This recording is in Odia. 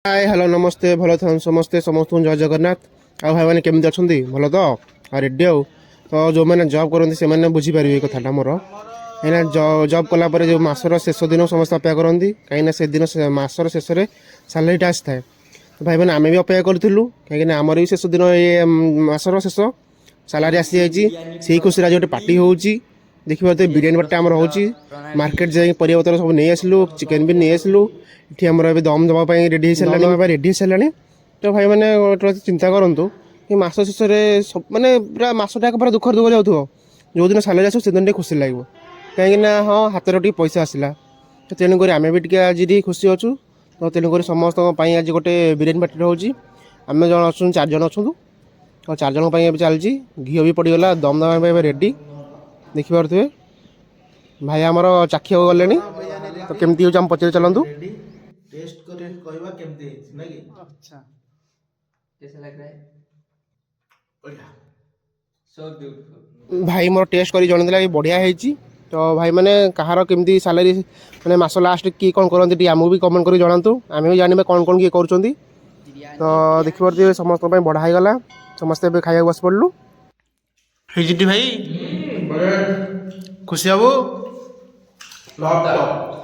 ହାଏ, ହ୍ୟାଲୋ, ନମସ୍ତେ। ଭଲ ଥାନ୍ତୁ ସମସ୍ତେ। ସମସ୍ତଙ୍କୁ ଜୟ ଜଗନ୍ନାଥ। ଆଉ ଭାଇମାନେ, କେମିତି ଅଛନ୍ତି? ଭଲ ତ? ଆଉ ରେଡ଼ି? ଆଉ ତ ଯେଉଁମାନେ ଜବ୍ କରନ୍ତି, ସେମାନେ ବୁଝିପାରିବେ ଏ କଥାଟା ମୋର। କାହିଁକିନା ଜବ୍ କଲା ପରେ ଯେଉଁ ମାସର ଶେଷ ଦିନ ସମସ୍ତେ ଅପେକ୍ଷା କରନ୍ତି, କାହିଁକିନା ସେଦିନ ସେ ମାସର ଶେଷରେ ସାଲାରୀଟା ଆସିଥାଏ। ତ ଭାଇମାନେ, ଆମେ ବି ଅପେକ୍ଷା କରିଥିଲୁ, କାହିଁକିନା ଆମର ବି ଶେଷ ଦିନ, ଏ ମାସର ଶେଷ ସାଲାରୀ ଆସିଯାଇଛି। ସେଇ ଖୁସିରେ ଆଜି ଗୋଟେ ପାର୍ଟି ହେଉଛି। ଦେଖିପାରୁଥିବେ, ବିରିୟାନୀ ପାର୍ଟିଟା ଆମର ହେଉଛି। ମାର୍କେଟ ଯାଇକି ପରିବାପତ୍ର ସବୁ ନେଇ ଆସିଲୁ, ଚିକେନ୍ ବି ନେଇ ଆସିଲୁ। ଏଠି ଆମର ଏବେ ଦମ୍ ଦେବା ପାଇଁ ରେଡ଼ି ହେଇସାରିଲାଣି, ଦେବା ପାଇଁ ରେଡ଼ି ହେଇସାରିଲାଣି। ତ ଭାଇମାନେ, ଗୋଟେ କଥା ଚିନ୍ତା କରନ୍ତୁ କି ମାସ ଶେଷରେ ମାନେ ପୁରା ମାସଟା ପୁରା ଦୁଃଖରେ ଦୁଃଖ ଯାଉଥିବ। ଯେଉଁଦିନ ସାଲାରୀ ଆସିବ, ସେଦିନ ଟିକେ ଖୁସି ଲାଗିବ, କାହିଁକିନା ହଁ, ହାତରେ ଟିକେ ପଇସା ଆସିଲା। ତ ତେଣୁକରି ଆମେ ବି ଟିକେ ଆଜି ଟିକେ ଖୁସି ଅଛୁ। ତ ତେଣୁକରି ସମସ୍ତଙ୍କ ପାଇଁ ଆଜି ଗୋଟେ ବିରିୟାନୀ ପାର୍ଟି ହେଉଛି। ଆମେ ଜଣ ଅଛୁ, ଚାରି ଜଣ ଅଛନ୍ତି। ତ ଚାରି ଜଣଙ୍କ ପାଇଁ ଏବେ ଚାଲିଛି। ଘିଅ ବି ପଡ଼ିଗଲା, ଦମ୍ ଦେବା ପାଇଁ ଏବେ ରେଡ଼ି। ଦେଖିପାରୁଥିବେ, ଭାଇ ଆମର ଚାଖିବାକୁ ଗଲେଣି। ତ କେମିତି ହେଉଛି, ଆମେ ପଚାରି ଚାଲନ୍ତୁ। ଟେଷ୍ଟ କରିକି କହିବା କେମିତି ହେଇଛି, ନାଇଁ କି? अच्छा। कैसा लग रहा है? ବଢିଆ। So beautiful. ଭାଇ ମୋର ଟେଷ୍ଟ କରି ଜଣେଇଦେଲା କି ବଢ଼ିଆ ହେଇଛି। ତ ଭାଇମାନେ, କାହାର କେମିତି ସାଲାରୀ, ମାନେ ମାସ ଲାଷ୍ଟ କିଏ କ'ଣ କରନ୍ତି, ଟିକେ ଆମକୁ ବି କମେଣ୍ଟ କରି ଜଣାନ୍ତୁ। ଆମେ ବି ଜାଣିବା କ'ଣ କ'ଣ କିଏ କରୁଛନ୍ତି। ତ ଦେଖିପାରୁଥିବେ, ସମସ୍ତଙ୍କ ପାଇଁ ବଢ଼ା ହେଇଗଲା। ସମସ୍ତେ ଏବେ ଖାଇବାକୁ ବସି ପଡ଼ିଲୁ। ହେଇଛି ଭାଇ, ଖୁସି ହବୁ। Top top.